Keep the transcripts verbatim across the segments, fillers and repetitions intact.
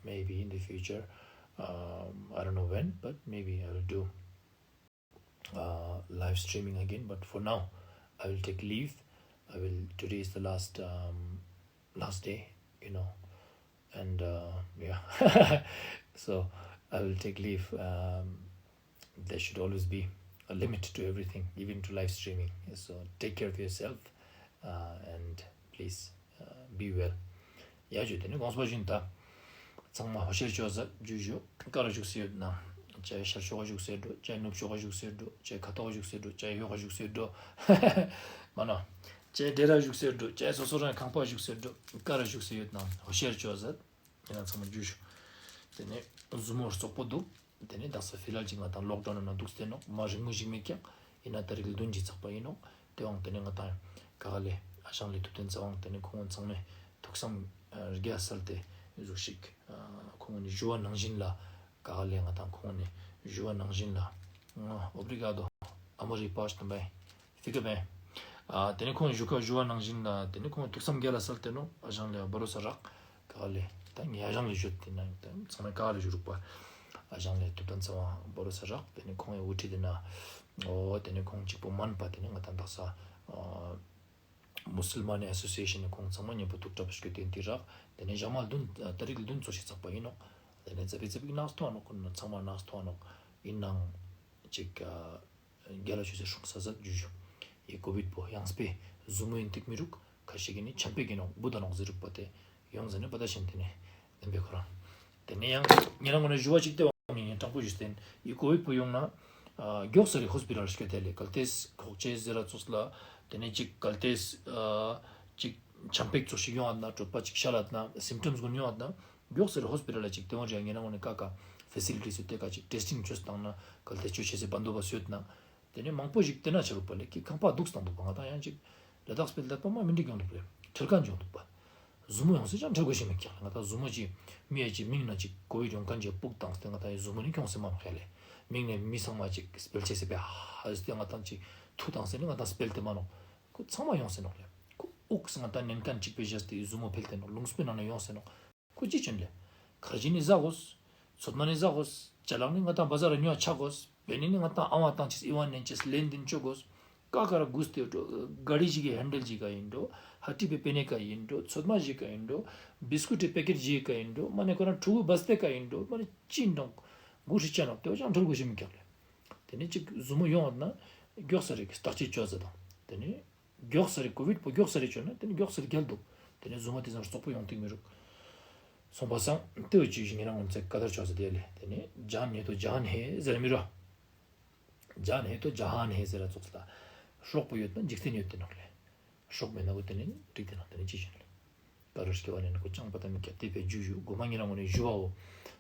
maybe in the future, um, I don't know when, but maybe I will do uh, live streaming again. But for now, I will take leave. I will. Today is the last um, last day, you know, and uh, yeah, so I will take leave. Um, there should always be a limit to everything, even to live streaming. So take care of yourself uh, and please uh, be well. ཡ་ཇུ་ཏེ་ནེ་དགོངས་པ་བཞིན་ད་ཚང་མ་ཧོ་ཤེར་ཅོ་ཟ་ཇུ་ཇུ་ཀ་ར་བཞུགས་སེ་ཡོད་ན། ཅའི་ཤར་ཕྱོགས་བཞུགས་སེ་འགྲོ། ཅའི་ནུབ་ཕྱོགས་བཞུགས་སེ་འགྲོ། ཅའི་ཁ་ཐོག་བཞུགས་སེ་འགྲོ། ཅའི་ཡོག་བཞུགས་སེ་འགྲོ། མ་ན། ཅའི་འདྲེ་ར་བཞུགས་སེ་འགྲོ། ཅའི་སོ་སོ་རང་ཁང་པ་བཞུགས་སེ་འགྲོ། ཀ་ར་བཞུགས་སེ་ཡོད་ན་ཧོ་ཤེར་ཅོ་ཟ། ཡིན་ན་ཚང་མ་ཇུ་ཞུ། ཏེ་ནེ་ཟུ་མོ་རྩོག་པོ་འདུག་ཏེ་ནེ་དག་ས་ཕི་ལ་ལ་ཅིག་ང་དང་ལོག་ཌའུན་ནང་འདུག་སྟེ་ནོག་མ་རིང་མོ་ཞིག་མེད་ཀྱག་ཡིན་ན་ཏ་རིག་བདུན་གྱི་ཚགས་པ་ཡིན་ནོག་ཏེ་བོ་ཏེ་ནེ་ང་དང་ག་ལེ་ཨ་ཞང་ལེ་ཐུབ་བསྟན་ཚེ་དབང་ཏེ་ནེ་ཁོང་ཚང་མས་ཐུགས་བསམ་རྒྱ་གསལ་ཏེ་ཟུག་ཞིག་ཁོང་ནི་ཞུ་བ་ནང་བཞིན་ལ་ག་ལེ་ང་དང་ཁོང་ནི་ཞུ་བ་ནང་བཞིན་ལ། Obrigado, amor e paz também. Fica bem. ཏེ་ནེ་ཁོང་ཞུ་ཁ་ཞུ་བ་ནང་བཞིན་ལ་ཏེ་ནེ་ཁོང་ཐུགས་བསམ་རྒྱ་ལ་གསལ་ཏེ་ནོག་ཨ་ཞང་ལེ་བ་རོ་ས་རག་ག་ལེ་ད་ངས་ཨ་ཞང་ལེ་ཞུ་ཏེ་ན་ད་ཚང་མས་ག་ལེ་ཞུ་རུག་པ། ཨ་ཞང་ལེ་ཐུབ་བསྟན་ཚེ་དབང་བ་རོ་ས་རག་ཏེ་ནེ་ཁོང་ངི་དབུ་ཁྲིད་དེ་ན་འོ་ཏེ་ནེ་ཁོང་གཅིག་པོ་མན་པ་ཏེ་ནེ་ང་དང་དག་ས་མུ་སུལ་མན་ཨེ་སོ་སི་ཨེ་ཤན་ནི་ཁོང་ཚང་མ་མཉམ་པོ་ཐུག་གྲབས་སྐྱོད་དེ་འདི་རག་ཏེ་ནེ་ཞག་མ་བདུན་ཏ་རིག་བདུན་ཚོ་ཞིག་ཚགས་པ་ཡིན་ནོག་ཏེ་ནེ་ཙ་པིག་ཙ་པིག་ནགས་ཐོ་ནོག་ཁོང་ཚང་མ་ནགས་ཐོ་ནོག་ཡིན་ནང་ཅིག་རྒྱ་ལ་ཆོས་སེ་སྲུང་ས་ཟ་ཇུ་ཞུ། ཡི་ཀོ་བིད་པོ་ཡང་སྤེ་ཟུ་མོ་ཡིན་ཏིག་མི་རུག་ཁ་ཤས་ཀྱི་ནི་ཆམ་པེ་གི་ནོག་བུ་ད་ནོག་ཟེར་རུག་པ་ཏེ་ཡོང་ཟ་ནེ་པ་ད་ཤན་ཏེ་ནེ་བདེན་པའི་ཁོ་རང་། ཏེ་ནེ་ཡང་ཉེ་རང་ངོ་ནེ་ཞུ་བ་ཅིག་ཏེ་བ་ངས་དྲང་པོ་ཞུས་ཏེ་ཡི་ཀོ་བིད་པོ་ཡོང་ན་མགྱོགས་སེ་རེ་ཧོས་པི་ཊལ་སྐྱོད་དེ་ལེ་གལ་ཏེ་ཁོག་ཅེས་ཟེར་ར་ཙོགས་ལ་ཏེ་ནེ་ཅིག་གལ་ཏེ་ཅིག་ཆམ་པེ་ཙོགས་ཤིག་ཡོང་ཨ་ན་གྲོད་པ་ཅིག་ཤ་ལ་ན་སིམ་ཊམས་གུན་ཡོང་ཨ་ན། མགྱོགས་སེ་རེ་ཧོས་པི་ཊལ་ལ་ཅིག་ཏེ་བོ་རེ་ཡང་ཉེ་རང་ངོ་ནེ་ཀ་ཀ་ཕེ་སི་ལི་ཊི་སུ་ཏེ་ཀ་ཅིག་ཊེས་ཊིང་ཅོས་བཏང་ན་གལ་ཏེ་ཅོ་ཆེ་སེ་བན་དོ་བ་སུད་ན། ཏེ་ནེ་མང་པོ་ཞིག་ཏེ་ན་ཆ་རུག་པ་ལེ་ཀི་ཁང་པ་འདུག་སྟངས་འདུག་པ་ང་དང་ཡང་ཅིག་ལ་དྭགས་སྤེལ་ལྡད་པ་མ་མི་འགྲིག་ཡོང་འདུག་ལེ་ཁྲེལ་མཁན་ཅིག་ཡོང་འདུག་པ། ཟུ་མོ་ཡོང་སེ་ཅང་ཁྲེལ་དགོས་ཤེས་མེད་ཀྱག་ང་དང་ཟུ་མོ་ཅིག་མི་ཡ་ཅིག་མིང་ན་ཅིག་ཀོ་བིད་ཡོང་མཁན་ཅིག་སྤུག་བཏང་སྟེ་ང་དང་ཡི་ཟུ་མོ་ནི་ཁྱོངས་སེ་མ་ནོག་ཧེ་ལེ། མིང་ནེ་མི་ཚང་མ་ཅིག་སྤེལ་ཆེ་སེ་པེ་ཧ་ཟེར་ཏེ་ང་དང་ཅིག་ཐུག་བཏང་སེ་ནི་ང་དང་སྤེལ་ཏེ་མ་ནོག་ཁོ་ཚང་མ་ཡོང་སེ་ནོག་ལེ། ཁོ་འུག་སེ་ང་དང་ནན་མཁན་ཅིག་པེ་བཞག་སྟེ་ཟུ་མོ་འཕེལ་ཏེ་ནོག་ལུང་སྤེ་ནང་ནེ་ཡོང་སེ་ནོག་ཁོ་ཅི་ཅོན་ལེ། ཁར་ཇི་ནི་ཟ་གོས། ཚོད་མ་ནི་ཟ་གོས། ཅ་ལག་ནི་ང་དང་བ་ཟར་ར་ཉོ་ཆ་གོས། བེ་ནི་ནི་ང་དང་ཨ་བ་བཏང་ཅེས་ཨི་བ་ནན་ཅེས་ལེན་དེན་ཅོ་གོས། ཀ་ཀ་ར་གུས་ཏེ་འགྲོ། ག་རི་ཞིག་གི་ཧན་ཌལ་ཞིག་ག་ཡིན་འགྲོ། ཧ་ཏི་པེ་པེ་ནེ་ཀ་ཡིན་འགྲོ། ཚོད་མ་ཞིག་ག་ཡིན་འགྲོ། བིས་ཀུཊ་པེ་ཀེཊ་ཞིག་ག་ཡིན་འགྲོ། མ་ནེ་ཁོ་རང་ཕྲུ་གུ་བ་སྟེ་ཀ་ཡིན་འགྲོ། མ་ནེ་ཅི་ཡིན་འགྲོ། གུ་ཧྲི་ཅ་ནོག་ཏེ་བ་ཅང་ཁྲེལ་དགོས་ཤེས་མི་ཀྱག་ལེ། ཏེ་ནེ་ཅིག་ཟུ་མོ་ཡོང་བ་ན་མགྱོགས་སེ་རེ་བརྟག་དཔྱད་ཅོ་ཟ་དང་། ཏེ་ནེ་མགྱོགས་སེ་རེ་ཀོ་བིད་པོ་མགྱོགས་སེ་རེ་ཅོ་ན་ཏེ་ནེ་མགྱོགས་སེ་རེ་རྒྱལ་འདུག་ཏེ་ནེ་ཟུ་མོ་ཏེ་ཙམ་རྩོག་པོ་ཡོང་ཏེ་མི་རུག་སོང་པ་སང་ཏེ་བོ་ཅིག་ཞིག་ཉེ་རང་ངོ་ཚེ་ཀ་དར་ཅོ་ཟ་ཏེ་ལེ། ཏེ་ནེ་ཇཱན་ཧེ་ཏོ་ཇཱན་ཧེ་ཟེར་མི་རུག་ཇཱན་ཧེ་ཏོ་ཇཱན་ཧེ་ཟེར་ར་ཙོགས་ལ། སྲོག་པོ་ཡོད་ན་འཇིག་རྟེན་ཡོད་དེ་ནོག་ལེ། སྲོག་མེད་ན་བོ་ཏེ་ནེ་འགྲིག་ཏེ་ནོག་ཏེ་ནེ་ཅི་ཞིག་ལེ། ཀ་རུ་སྐྱེ་བ་ནེ་ནི་ཁོ་ཅང་པ་ཏ་མི་ཁྱབ་སྟེ་བེ་ཇུ་ཞུ་གོ་མ་ཉེ་རང་ངོ་ནེ་ཞུ་བའོ།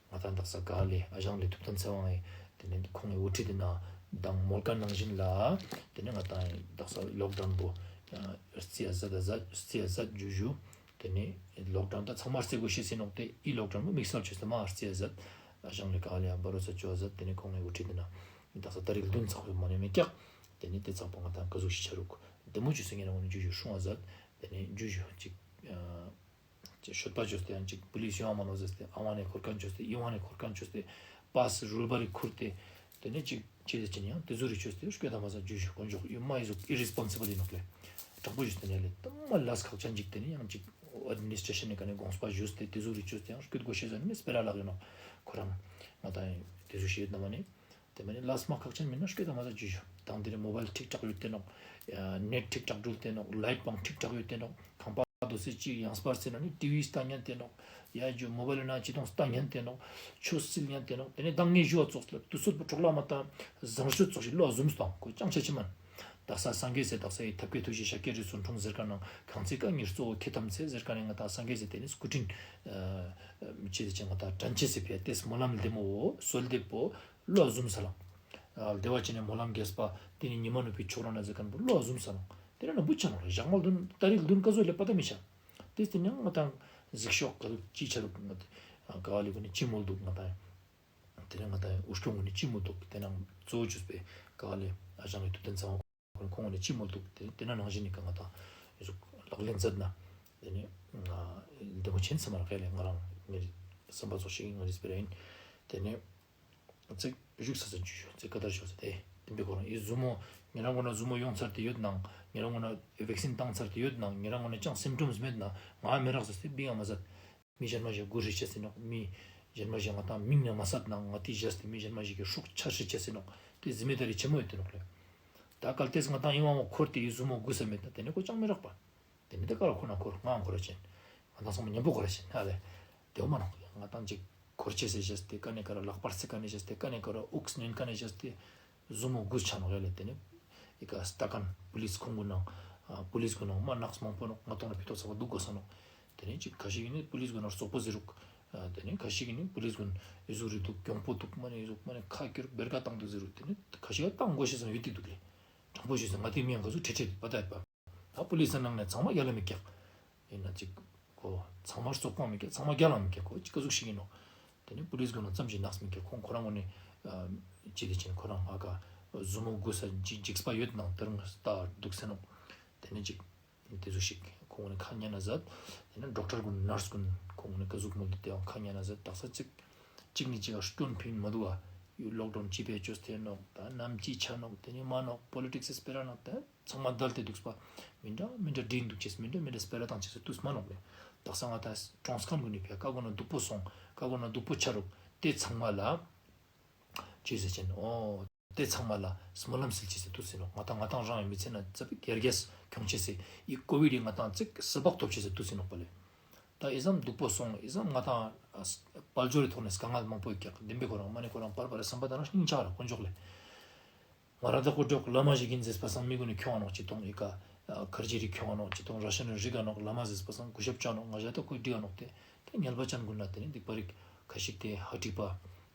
ང་དང་དག་ས་ག་ལེ་ཨ་ཞང་ལེ་ཐུབ་བསྟན་ཚེ་དབང་ངི་ཏེ་ནེ་ཁོང་ངི་དབུ་ཁྲིད་དེ་ན་དང་མོལ་ཁན་ནང་བཞིན་ལ་ཏེ་ནེ་ང་དང་དག་ས་ལོག་ཌའུན་པོ་རྩི་ཡ་ཟད་ཟད་རྩི་ཡ་ཟད་ཇུ་ཞུ། ཏེ་ནེ་ལོག་ཌའུན་ད་ཚང་མ་རྩི་དགོས་ཤེས་ཟེར་ནོག་ཏེ་ཨི་ལོག་ཌའུན་མོ་དམིགས་བསལ་ཅོས་ཏེ་མ་རྩི་ཡ་ཟད། ཨ་ཞང་ལེ་ག་ལེ་ཡ་བ་རོ་ས་ཅོ་ཡ་ཟད། ཏེ་ནེ་ཁོང་ངི་དབུ་ཁྲིད་དེ་ན་དག་ས་ཏ་རིག་བདུན་ཚགས་པོ་མ་ནེ་མེད་ཀྱག་ཏེ་ནེ་ཏེ་ཚགས་པོ་ང་དང་ཀ་ཟུག་ཤིག་ཆ་རུག་ཏེ་མོ་ཅོས་ཏེ་ཉེ་རང་ངོ་ནེ་ཇུ་ཞུ་སྲུང་ཡ་ཟད། ཏེ་ནེ་ཇུ་ཞུ་ཅིག་ཅིག་ཤོད་པ་ཅོས་ཏེ་ཡང་ཅིག་པུ་ལིས་ཡོང་བ་མ་ནོག་ཟེར་ཏེ་ཨ་བ་ནེ་འཁོར་ཁན་ཅོས་ཏེ་ཨི་བ་ནེ་འཁོར་ཁན་ཅོས་ཏེ་པཱས་རུལ་པ་རེ་ཁུར་ཏེ་ཏེ་ནེ་ཅིག་ཅི་ཟེར་ཅི་ནི་ཡང་ཏེ་ཟུག་རེ་ཅོས་ཏེ་སྐྱོད་ད་མ་ཟ་ཇུ་ཞུ་དཀོན་མཆོག་ཡུ་མ་ཨི་ཟུག་ཨི་རེ་སི་པོན་སི་བལ་ཨིན་ནོག་ལེ། དྲང་པོ་ཞུས་ཏེ་ནེ་ལེ་ཏ་མ་ལས་ཁག་ཅན་ཅིག་ཏེ་ནེ་ཡང་ཅིག་ཨེ་ཌི་མི་ནི་སི་ཊྲེ་ཤན་ནི་ཀ་ནེ་དགོངས་པ་ཞུས་ཏེ་ཏེ་ཟུག་རེ་ཅོས་ཏེ་ཡང་སྐྱོད་དགོས་ཤེས་ཟ་ནི་སྤེ་ར་ལག་ཨིན་ནོག་ཁོ་རང་ང་དང་ཏེ་ཟུག་ཤེས་ཡོད་ན་མ་ནེ། ཏེ་མ་ནེ་ལས་མ་ཁག་ཅན་མེད་ན་སྐྱོད་ད་མ་ཟ་ཇུ་ཞུ། དང་ཏེ་ནེ་མོ་བལ་ཐིག་ཐག་ཡོད་དེ་ནོག་ནེཊ་ཐིག་ཐག་འགྲུལ་ཏེ་ནོག་ལའིཊ་བང་ཐིག་ཐག་ཡོད་དེ་ནོག་ཁང་པ་དོ་སེ་ཅིག་ཡང་སྤར་སེ་ན་ནི་ཊི་ཝི་ལྟ་ཉན་ཏེ་ནོག་ཡ་ཇུ་མོ་བལ་ན་ཅི་ཏོང་ལྟ་ཉན་ཏེ་ནོག་ཆོས་སིལ་ཉན་ཏེ་ནོག་ཏེ་ནེ་དང་ངེ་ཞུ་བ་ཙོགས་ལ་དུས་ཚོད་པོ་འཕྲོ་བརླག་མ་ཏང་བཟང་སྤྱོད་ཙོགས་ཤིག་བློ་ཟུམ་སྟོང་ཁོ་ཅང་ཆ་ཅི་མན། དག་ས་སངས་རྒྱས་སི་དག་ས་ཡི་ཐབས་མཁས་ཐུགས་རྗེ་ཤཱཀྱ་རིགས་སུ་འཁྲུངས་ཟེར་ཁན་ནང་གང་ཚེ་ཀ་ཉེར་གཙོ་བོ་ཁེ་ཐམ་ཚེ་ཟེར་ཁན་ནི་ང་དང་སངས་རྒྱས་སི་ཏེ་ནེ་སྐུ་དྲིན་ཨ་ཅི་ཟེར་ཅི་ང་དང་དྲན་ཅེས་སི་ཕི་ཡ་ཏེ་སྨོན་ལམ་ལྡེ་མོ་བོ་གསོལ་འདེབས་པོ་བློ་ཟུམ་ས་ལང་། ཨ་བདེ་བ་ཅན་ནི་སྨོན་ལམ་རྒྱས་པ་ཏེ་ནེ་ཉི་མ་ནུབ་པའི་ཕྱོགས་རང་ན་ཟེར་ཁན་བོ་བློ་ཟུམ་ས་ལང་། ཏེ་ནེ་ན་བུ་ཆ་ནོག་ལེ་ཞག་མ་བདུན་ཏ་རིག་བདུན་ཀ་ཟུག་ལེ་པ་ཏ་མི་ཆ། ཏེ་སྟེ་ནེ་ང་དང་གཟིགས་ཤོག་ཀ་ཟུག་ཅི་ཆ་རུག་ང་དང་ག་བ་ལེ་གུན་ནི་ཅི་མོལ་དུག་ང་དང་། ཏེ་ནེ་ང་དང་འུ་སྐྱོང་གུན་ནི་ཅི་མོལ་དུག་ཏེ་ནང་གཙོ་བོ་ཅོས་པའི་ག་བ་ལེ་ཨ་ཞང་ལེ་ཐུབ་བསྟན་ཚེ་དབང་ཁོང་ངི་ཅི་མོལ་དུག་ཏེ་ཏེ་ན་ནང་བཞིན་ནི་ཀ་ང་དང་ཡོ་ཟུག་ལག་ལེན་མཛད་ན་ཏེ་ནེ་ང་ལྡེ་མོ་ཆེན་ཚང་མ་ལ་ཁེ་ལེ་ང་རང་ངེ་ བསམ་པ་ཙོགས་ཤིག་ང་རིས་པེ་ར་ཡིན། དེ་ནས་ཚིག་བཞུགས་ས་ས་འཇུ་ཞུ་ཚིག་ག་དར་ཞུ་ས་དེ་དེ་བི་ཁོ་རང་ཡི་ཟུ་མོ་ཉེ་རང་ངོ་ན་ཟུ་མོ་ཡོང་ཚར་ཏེ་ཡོད་ནང་ཉེ་རང་ངོ་ན་བེག་སིན་བཏང་ཚར་ཏེ་ཡོད་ནང་ཉེ་རང་ངོ་ན་ཅང་སིམ་ཊོམས་མེད་ན་ང་མི་རག་ཟེར་ཏེ་བི་ཡང་མ་ཟད། མི་གཞན་མ་ཞིག་མགོ་ཧྲི་ཆེ་སེ་ནོག་མི་གཞན་མ་ཞིག་ང་དང་མིང་ན་མ་སད་ན་ང་ཏི་བཞག་སྟེ་མི་གཞན་མ་ཞིག་གི་སྲོག་ཆ་ཧྲི་ཆེ་སེ་ནོག་དེ་ཟི་མེ་དར་རི་ཆེན་མོ་ཡོད་དེ་ནོག་ལེ། ད་གལ་ཏེ་ང་དང་ཡིན་བ་མོ་འཁོར་ཏེ་ཡི་ཟུ་མོ་དགུ་ས་མེད་ན་དེ་ནི་ཁོ་ཅང་མི་རག་པ། དེ་ནི་དེ་ཀ་ར་ཁོ་ན་འཁོར་ང་འཁོར་ར་ཅན། ང་དང་ཚང་མ་མཉམ་པོ་འཁོར་ར་ཅན་ཧ་ལེ། དེ་བོ་མ་ནོག་ང་དང་ཅིག་འཁོར་ཆེ་སེ་བཞག་སྟེ་ཀ་ནེ་ཀ་ར་ལག་པར་སེ་ཀ་ནེ་བཞག་སྟེ་ཀ་ནེ་ཀ་ར་དབུགས་ནན་ཀ་ནེ་བཞག་སྟེ། ཟུ་མོ་དགུ་ཆ་ནོག་ཡ་ལེ། དེ་ནི་ཨི་ཀ་སྟ་ཀན་པུ་ལིས་ཁོང་གུན་ནང་པུ་ལིས་གུན་ནང་མ་ནགས་མང་པོ་ནོག་ང་དང་ལ་ཕི་ཏོག་ཚ་བ་དུག་གོ་ས་ནོག་དེ་ནི་ཅིག་ཁ་ཤིག་གི་ནི་པུ་ལིས་གུན་ནང་རྩོག་པོ་ཟེར་རུག་དེ་ནི་ཁ་ཤིག་གི་ནི་པུ་ལིས་གུན་ཨི་ཟུག་རི་དུག་གྱོང་པོ་དུག་མ་ནི་ཨི་ཟུག་མ་ནི་ཁ་སྐྱོར་བེར་ཀ་བཏང་དུག་ཟེར་རུག་དེ་ནི་ཁ་ཤིག་ག་བཏང་དགོས་ཤེས་སང་ཡོད་དེ་དུག་ལེ། དྲང་པོ་ཞུས་སེ་ང་དེ་མི་ཡང་ག་ཟུག་ཁྲེ་ཁྲེ་དུག་པ་ད་ཡོད་པ། ད་པུ་ལིས་ནང་ནེ་ཚང་མ་རྒྱལ་ལ་མི་སྐྱག་ཡིན་ན་ཅིག་ཁོ་ཚང་མ་རྩོག་པོ་མི་སྐྱག་ཚང་མ་རྒྱལ་ལ་མི་སྐྱག་ཁོ་ཅིག་ག་ཟུག་ཞིག་ཡིན་ནོག་དེ་ནི་པུ་ལིས་གུན་ནང་ཙམ་ཞིག་ནགས་མི་སྐྱག་ཁོང་ཁོ་རང་ངོ་ནི་ཅི་དེ་ཅན་ཁོ་རང་ང་ཀ་ཟུ་མོ་དགུ་ས་ཅིག་འཇིགས་པ་ཡོད་ནང་དེ་རང་ལྟ་དུག་ཟེར་ནོག་དེ་ནི་ཅིག་དེ་ཟུག་ཞིག་ཁོང་ངོ་ནི་ཁ་ཉན་ན་ཟད། དེ་ནི་ཌོག་ཊར་གུན་ནརས་གུན་ཁོང་ངོ་ནི་ག་ཟུག་མོ་དེ་དེའང་ཁ་ཉན་ན་ཟད། དག་ས་ཅིག་ཅིག་ནི་ཅིག་ག་སྐྱོན་ཕིན་མ་དུག་ག་ཡུ་ལོག་ཌའུན་ཅི་པེ་ཅོས་ཏེ་ནོག་ད་ནམ་ཅི་ཆ་ནོག་དེ་ནི་མ་ནོག་པོ་ལི་ཊིགས་སི་སྤེ་ར་ནོག་ད་ཚང་མ་བརྡལ་ཏེ་དུག་པ། མི་འདྲ་མི་འདྲ་འདྲེན་དུག་ཅེས་མི་འདྲ་མི་འདྲ་སྤེ་ར་བཏང་ཅེས་སུ་དུས་མ་ནོག་ལེ། དག་ས་ང་ད་གྲོངས་ཁན་གུན་ནི་ཕི་ཀ་གོ་ན་སྡུག་པོ་སོང་ཀ་གོ་ན་སྡུག་པོ་ཆ་རུག་དེ་ཚང་མ་ལ་ཅི་ཟེར་ཅེན་འོ་དེ་ཚང་མ་ལ་སྨོན་ལམ་སིལ་ཅེས་སུ་དུས་ཟེར་ནོག་ང་ད་ང་དང་རང་ཡང་མི་ཚེ་ན་ཙ་པིག་ཡར་རྒྱས་ཁྱོང་ཅེས་སི་ཡི་ཀོ་བིཌ་ཡི་ང་དང་ཙིག་ས་བག་ཐོབ་ཅེས་སུ་དུས་ཟེར་ནོག་པ་ལེ། ད་ཨི་ཙམ་སྡུག་པོ་སོང་ཨི་ཙམ་ང་དང་དཔལ་འབྱོར་རི་ཐོག་ནེ་དཀའ་ངལ་མང་པོ་ཡོད་ཀྱག་དེན་པེ་ཁོ་རང་མ་ནེ་ཁོ་རང་པར་པར་སམ་པ་ད་རང་སྙིང་ཆ་ར་དཀོན་མཆོག་ལེ། ང་རང་ད་ཁོ་འགྲོགས་བླ་མ་ཞིག་ཡིན་ཟེར་པ་སང་མི་གུན་ནི་ཁྱོང་ང་ནོག་ཅི་ཏོང་ཨི་ཀ་ཁར་ཇི་རི་ཁྱོང་ང་ནོག་ཅི་ཏོང་ར་ཤ་ནི་རི་ག་ནོག་བླ་མ་ཟེར་པ་སང་གུ་ཤབ་ཅོ་ནོག་ང་ཞ་ད་ཁོ་འགྲིག་ག་ནོག་དེ་དེ་ཉལ་པ་ཅན་གུན་ན་དེ་ནི་སྡིག་པ་རིག་ཁ་ཤིག་དེ་ཧ་ཀྲི་པ།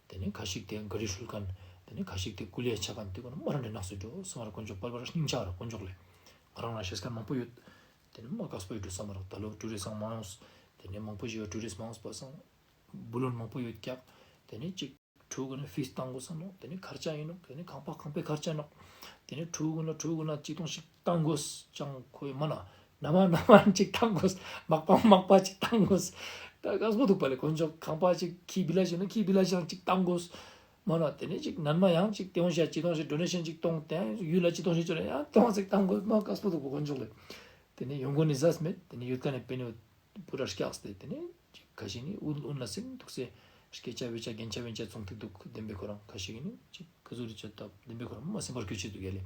དེ་ནི་ཁ་ཤིག་དེ་ག་རི་ཧྲུལ་ཁན། དེ་ནི་ཁ་ཤིག་དེ་ཀུ་ལི་ཡ་ཆ་ཁན་དེ་གུན་ནི་མ་རང་འདྲེ་ནགས་སུ་འགྲོ་སོང་ར་དཀོན་མཆོག་པར་པར་སྙིང་ཆ་ར་དཀོན་མཆོག་ལེ། ང་རང་རང་ཤེས་ཁན་མང་པོ་ཡོད། དེ་ནི་མ་དཀགས་པོ་ཡོད་འགྲོ་སམ་ར་ད་ལོ་ཊུ་རི་སི་ཊ་མང་ཡོང་། དེ་ནི་མང་པོ་ཞིག་ཡོད་ཊུ་རི་སི་ཊ་མང་ཡོང་པ་སང་བུ་ལོན་མང་པོ་ཡོད་ཀྱག་དེ་ནི་ཅིག་ཕྲུ་གུ་ནི་ཕིས་བཏང་དགོས་ས་ནོག་དེ་ནི་ཁར་ཆ་ཡིན་ནོག་དེ་ནི་ཁང་པ་ཁང་པའི་ཁར་ཆ་ནོག་དེ་ནི་ཕྲུ་གུ་ན་ཕྲུ་གུ་ན་ཅི་ཏོང་ཞིག་བཏང་དགོས་ཅང་ཁོའི་མ་ན་ན་མ་ན་མ་ཅིག་བཏང་དགོས་མག་པ་མག་པ་ཅིག་བཏང་དགོས། ད་དཀགས་པོ་དུག་པ་ལེ་དཀོན་མཆོག་ཁང་པ་ཅིག་ཁྱི་བི་ལ་ཞིག་ན་ཁྱི་བི་ལ་ཞིག་ཅིག་བཏང་དགོས། མ་ན་དེ་ནི་ཅིག་ནན་མ་ཡང་ཅིག་ཏེ་ཡོང་ཤ་ཅི་ཏོང་ཞིག་ཌོ་ནེ་ཤན་ཅིག་ཏོང་དེ་ཡུལ་ལ་ཅི་ཏོང་ཞིག་ཅོ་རེ་ཡང་ཏོང་ཅིག་བཏང་དགོས་མ་དཀགས་པོ་དུག་པ་དཀོན་མཆོག་ལེ། དེ་ནི་ཡོང་གོ་ནི་ཟས་མེད་དེ་ནི་ཡོད་ཀ་ནི་པེ་ནི་པུ་ར་སྐྱགས་ཏེ་དེ་ནི་ཅིག་ཁ་ཤིག་ནི་ཨུན་ཨུན་ལ་སིང་དུག་སེ། སྐད་ཆ་བེ་ཆ་རྒྱན་ཆ་བེ་ཆ་ཚོང་ཐིག་དུག་དེན་པེ་ཁོ་རང་ཁ་ཤིག་ནི་ཅིག་ག་ཟུག་རི་ཆ་ད་དེན་པེ་ཁོ་རང་མ་སེམས་པར་ཁྱོད་ཆེ་དུག་ཡ་ལེ།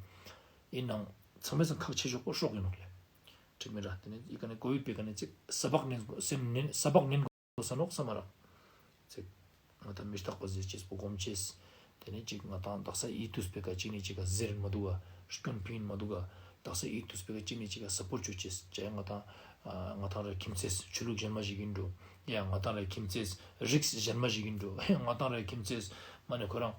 ཡིན་ནང་ཚང་མའི་སང་ཁག་ཆེ་ཤོས་པོ་སྲོག་ཡིན་ནོག་ལེ། ཁྲིག་མི་ར་དེ་ནི་ཡི་ཀ་ནི་ཀོ་བིཌ་པེ་ཀ་ནི་ཅིག་ས་བག་ནན་སེམས་ནན་ས་བག་ནན་དགོས་ས་ནོག་སམ་ར། ཚིག་ང་དང་མི་རྟག་པ་ཟེར་ཅེས་པོ་སྒོམ་ཅེས། དེ་ནས་ཅིག་ང་དང་དག་ས་ཡིད་དུས་པེ་ཀ་ཅིག་ནས་ཅིག་ག་ཟེར་མ་དུག་ག་སྐྱོན་ཕིན་མ་དུག་ག་དག་ས་ཡིད་དུས་པེ་ཀ་ཅིག་ནས་ཅིག་ག་སཔོར་ཅོ་ཅེས་ཅེས་ང་དང་ང་དང་ར་ཁྱིམ་མཚེས་ཆོས་ལུགས་གཞན་མ་ཞིག་ཡིན་འགྲོ། ཡ་ང་དང་ར་ཁྱིམ་མཚེས་རིགས་གཞན་མ་ཞིག་ཡིན་འགྲོ། ཡ་ང་དང་ར་ཁྱིམ་མཚེས་མ་ནས་ཁོ་རང་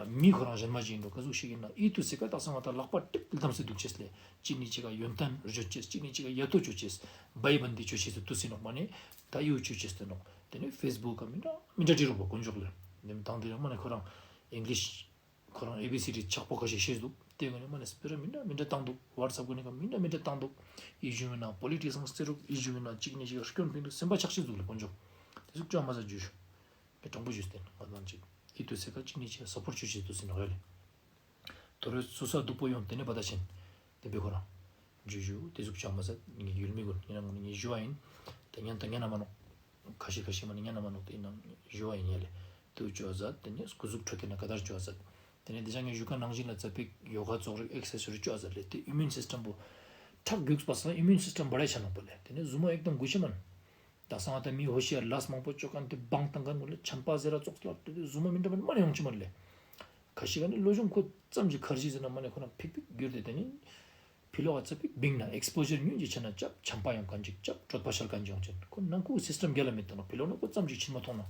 མི་ཁོ་རང་གཞན་མ་ཞིག་ཡིན་འགྲོ་ག་ཟུག་ཞིག་ཡིན་ན་ཡིད་དུས་སེ་ཀ་དག་ས་ང་དང་ལག་པ་ཏིག་ཏིག་བསྡམས་སེ་དུག་ཅེས་ལས་ཅིག་ནས་ཅིག་ག་ཡོན་ཏན་བརྗོད་ཅེས་ཅིག་ནས་ཅིག་ག་ཡ་ཏོ་ཅོ་ཅེས་བའི་བན་དི་ཅོ་ཅེས་སུ་དུས་སེ་ནོག་མ་ནས་ད་ཡུ་ཅོ་ཅེས་སུ་ནོག་དེ་ནས་ཕེས་བུག་ག་མི་འདྲ་མི་འདྲ་བྲིས་རོགས་པ་དཀོན་མཆོག་ལེ། དེ་མི་དང་དེ་རིང་མ་ནས་ཁོ་རང་ཨིང་ལིཤ་ཁོ་རང་ཨེ་བི་སི་ཌི་ཆག་པོ་ཁ་ཤས་ཤེས་དུག་དེ་ག་ནས་མ་ནས་སྤེ་ར་མི་འདྲ་མི་འདྲ་བཏང་དུག་ཝཊ་སེབ་ག་ནས་ཀ་མི་འདྲ་མི་འདྲ་བཏང་དུག་ཨི་ཞུ་ཡིན་ན་པོ་ལི་ཊིག་སང་སྟེ་རུག་ཨི་ཞུ་ཡིན་ན་ཅིག་ནས་ཅིག་སྐྱོན་ཕིན་དུག་སེམས་པ་ཆགས་ཤེས་དུག་ལེ་དཀོན་མཆོག་དེ་ཟུག་ཅོ་མ་ཟ་ཇུ་ཞུ། དེ་དྲང་པོ་ཞུས་ཏེ་ང་དང་ཅིག་ཡིད་དུས་སེ་ཀ་ཅིག་ནས་ཅིག་སཔོར་ཅོ་ཅེས་དུས་སེ་ནོག་ཡ་ལེ། དོ་རུ་སུ་ས་སྡུག་པོ་ཡོང་དེ་ནས་པ་ད་ཆེན། དེ་བེ་ཁོ་རང་། ཇུ་ཇུ་དེ་ཟུག་ཅང་མ་ཟད་ངའི་ཡུལ་མི་གུན་ངའི་ནང་ངའི་ཞུ་བ་ཡིན། དེ་ཉན་དང་ཉན་ན་མ་ནོག་ཁ་ཤས་ཁ་ཤས་མ་ནི་ཉན་ན་མ་ནོག་དེ་ནང་ཞུ་བ་ཡིན་ཡ་ལེ། དེ་ཅོ་ཟད་དེ་ནས་སྐུ་གཟུགས་ཁྲོད་དེ་ན་ག་དར་ཅོ་ཟད། དེ་ནས་དེ་ཅང་ངའི་ཞུ་ཁན་ནང་བཞིན་ལ་ཙ་པིག་ཡོ་ག་ཙོགས་རིག་ཨེག་སར་སའིཛ་རིག་ཅོ་ཟད་ལེ། དེ་ཨི་མིའུན་སིས་ཊམ་པོ་ཁྲག་རྒྱུགས་པ་སང་ཨི་མིའུན་སིས་ཊམ་བ་རེ་ཆ་ནོག་པ་ལེ། དེ་ནས་ཟུ་མོ་ཨེག་དམ་གུ་ཤི་མན། དག་ས་ང་དང་མི་ཧོ་ཤི་ཡར་ལས་མང་པོ་ཅོ་ཁན་དེ་བང་བཏང་ཁན་གུན་ལ་ཆམ་པ་ཟེར་ར་ཙོགས་ལ་དེ་ཟུ་མོ་མི་འདྲ་མ་མ་ནེ་ཡོང་ཅི་མ་ལེ། ཁ་ཤས་ཀ་ནི་ལོ་གཞོན་ཁོ་ཙམ་ཞིག་ཁར་ཇི་ཟེར་ན་མ་ནེ་ཁོ་རང་ཕིག་ཕིག་གྱུར་ཏེ་དེ་ནི་ཕི་ལོག་ག་ཙ་པིག་བིང་ན་ཨེགས་པོ་ཞར་ཉུང་ཅིག་ཆ་ན་ཅབ་ཆམ་པ་ཡོང་ཁན་ཅིག་ཅབ་གྲོད་པ་ཤར་ཁན་ཅིག་ཡོང་ཅན་ཁོ་ནང་ཁུག་སིས་ཊམ་རྒྱལ་ལ་མེད་དེ་ནོག་ཕི་ལོག་ན་ཁོ་ཙམ་ཞིག་ཕྱིན་མ་ཐོང་ན་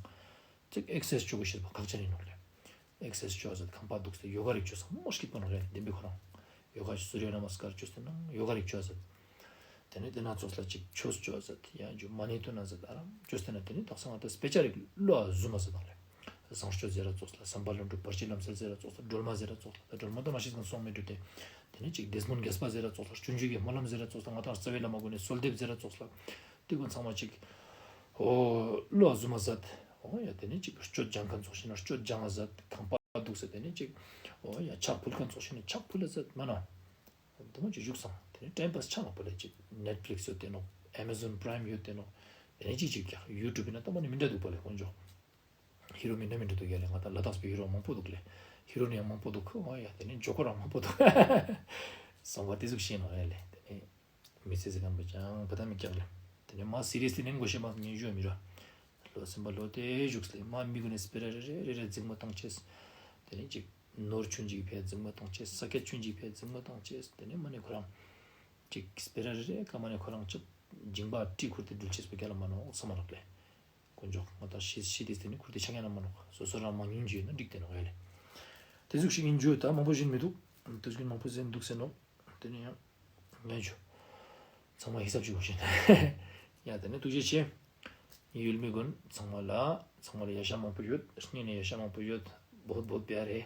ཅིག་ཨེག་སར་སའིཛ་ཅོ་གོ་ཤེས་པ་ཁག་ཅན་ཡིན་ནོག་ལེ། ཨེག་སར་སའིཛ་ཅོ་ཟད་ཁང་པ་དུག་སྟེ་ཡོ་ག་རིག་ཅོ་ས་མོ་སྐྱིད་པོ་ནོག་ལེ། དེ་བེ་ཁོ་རང་ཡོ་ག་སུརྱ་ན་མ་སྐར་ཅོས་ཏེ་ནང་ཡོ་ག་རིག་ཅོ་ཟད། དེ་ནས་དེ་ན་ཙོགས་ལ་ཅིག་ཆོས་ཅོ་ཟད་ཡང་ཇུ་མ་ནེ་ཏུ་ན་ཟད་ཨ་རམ་ཅོས་ཏེ་ན་དེ་ནས་དག་ས་ང་དང་སྤེ་ཆ་རིག་བློ་ཨ་ཟུ་མ་ཟད་དང་ལེ། བཟང་སྤྱོད་ཟེར་ར་ཙོགས་ལ་སམ་བྷ་ལ་འགྲོ་བར་ཆད་ལམ་སེལ་ཟེར་ར་ཙོགས་ལ་སྒྲོལ་མ་ཟེར་ར་ཙོགས་ལ་སྒྲོལ་མ་དེ་མ་ཤེས་ན་སོང་མེད་འགྲོ་སྟེ། དེ་ནས་ཅིག་དེ་སྨོན་རྒྱས་པ་ཟེར་ར་ཙོགས་ལ་སྤྱོད་འཇུག་གི་སྨོན་ལམ་ཟེར་ར་ཙོགས་ལ་ང་དང་རྩ་བའི་བླ་མ་གུན་ནི་གསོལ་འདེབས་ཟེར་ར་ཙོགས་ལ་དེ་གུན་ཚང་མ་ཅིག་ཨོ་བློ་ཨ་ཟུ་མ་ཟད། འོ་ཡ་དེ་ནས་ཅིག་སྤྱོད་སྦྱང་མཁན་ཚོགས་ཤིག་ན་སྤྱོད་སྦྱང་ང་ཟེར། ཁང་པ་འདུག་ཟེར། དེ་ནས་ཅིག་འོ་ཡ་ཕྱག་ཕུལ་མཁན་ཚོགས་ཤིག་ན་ཕྱག་ཕུལ་ལ་ཟེར། མ་ན་དེ་མོ་ཅིག་བཞུགས་སང་དེ་ནས་ཊའིམ་པཱས་ཆ་མ་པོ་ལ་ཅིག་ནེཊ་ཕླིག་སི་ཡོད་དེ་ནོག་ཨེ་མ་ཟོན་པྲའིམ་ཡོད་དེ་ནོག་དེ་ནས་ཅིག་ཅིག་ཡུ་ཊུབ་ཡིན་ན་ད་མ་ནི་མི་འདྲ་འདུག་པ་ལེ། དཀོན་མཆོག་ཧི་རོ་མི་འདྲ་མི་འདྲ་འདུག་ཡ་ལེ། ང་ད་ལ་དྭགས་པའི་ཧི་རོ་མང་པོ་འདུག་ལེ། ཧི་རོ་ནི་ཡང་མང་པོ་འདུག་འོ་ཡ་དེ་ནས་ཇོ་ཀོ་རང་མང་པོ་འདུག་སོང་བ་དེ་ཟུག་ཤེས་ནོག་ཡ་ལེ། དེ་ནས་མི་ཚེ་ཟེར་མཁན་པོ་ཅང་བ་ད་མི་སྐྱག་ལེ། དེ་ནས་མ་སི་རི་ཡས་ལི་ནན་གོ་ཤེས་མ་ཉན་ཞུ་མི་ར། ལོ་སེམས་པ་ལོ་དེ་བཞུགས་ལེ། མ་མི་གུན་ནི་སྤེ་ར་རེ་རེ་རེ་རེ་འཛིང་མོ་བཏང་ཅེས། དེ་ནས་ཅིག་ནོར་ཆུན་ཅིག་ཕིའ་འཛིང་མོ་བཏང་ཅེས། ས་ཀད་ཆུན་ཅིག་ཕིའ་འཛིང་མོ་བཏང་ཅེས། དེ་ནས་མ་ནི་ཁོ་རང་ཅིག་སྤེ་ར་རེ་རེ་ཀ་མ་ནི་ཁོ་རང་ཅིག་འཇིང་པ་ཏི་ཁུར་ཏེ་འགྲུལ་ཅེས་པོ་རྒྱ་ལ་མ་ནོག་སོ་མ་ནོག་ལེ། དཀོན་མཆོག་ང་ད་ཤི་ཤི་དེ་དེ་ནི་ཁུར་ཏེ་ཆ་ཉན་ན་མ་ནོག་སོ་སོ་རང་མ་ཉུང་ཅིག་ཡོད་ན་འགྲིག་དེ་ནོག་ཡ་ལེ། དེ་ཟུག་ཤིག་ཡིན་རྒྱུ་ད་མང་པོ་ཞིག་མི་འདུག་དེ་ཟུག་མང་པོ་ཟེར་འདུག་ཟེར་ནོག་དེ་ནས་ཡང་ངས་ཞུ། ཚང་མ་ཧི་སབ་ཅིག་ཞུ་ཤེས། ཡ་དེ་ནས་ཐུགས་རྗེ་ཆེ། ངའི་ཡུལ་མི་གུན་ཚང་མ་ལ་ཚང་མ་ལ་ཡ་ཤ་མང་པོ་ཡོད། སྙིང་ནས་ཡ་ཤ་མང་པོ་ཡོད། བོད་བོད་བེ་རེ།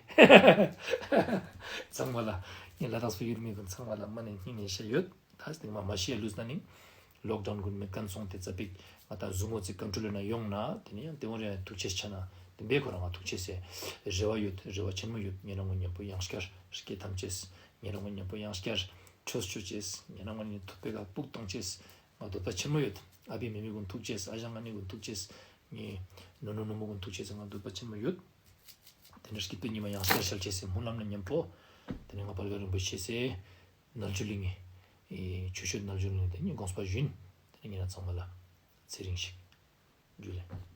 ཚང་མ་ལ་ངའི་ལ་དྭགས་པའི་ཡུལ་མི་གུན་ཚང་མ་ལ་མ་ནས་སྙིང་ནས་ཡ་ཤ་ཡོད། ད་སྟིང་མ་མ་ཤི་ལུས་ན་ནི་ལོག་ཌའུན་གུན་མེད་མཁན་སོང་སྟེ་ཙ་པིག་ང་ད་ཟུག་མོ་ཙིག་ཀོན་ཊྲོལ་ན་ཡོང་ན་དེ་ནས་ཡང་དེ་བོ་རེ་ཐུགས་རྗེ་ཆེ་ན་དེ་བེ་ཁོ་རང་ང་ཐུགས་རྗེ་ཆེ། རེ་བ་ཡོད། རེ་བ་ཆེན་མོ་ཡོད། ཉེ་རང་ངོ་མཉམ་པོ་ཡང་སྐྱར་སྐྱེ་ཐམས་ཅེས། ཉེ་རང་ངོ་མཉམ་པོ་ཡང་སྐྱར་ཆོས་ཆོས་ཅེས། ཉེ་རང་ངོ་ནི་ཐུག་པེ་ག་ཕུག་བཏང་ཅེས། ང་འདོད་པ་ཆེན་མོ་ཡོད། ཨ་བི་མེ་མི་གུན་ཐུག་ཅེས། ཨ་ཞང་ཨ་ནེ་གུན་ཐུག་ཅེས། ངའི་ནུ་ནུ་ནུ་མོ་གུན་ཐུག་ཅེས་ང་འདོད་པ་ཆེན་མོ་ཡོད། དེ་ནས་སྐྱིད་པའི་ཉི་མ་ཡང་སྐྱར་ཤར་ཅེས་སི་སྨོན་ལམ་ན་མཉམ་པོ། དེ་ནས་ང་དཔལ་མགོན་རིན་པོ་ཆེ་སི་རྣལ་འབྱོར་གླིང་ངི་ཆོས་སྤྱོད་རྣལ་འབྱོར་གླིང་དེ་ནི་དགོངས་པ་བཞིན་དེ་ནས་ཉེ་རང་ཚང་མ་ལ་ཚེ་རིང་ཞིག་ཇུ་ལེ།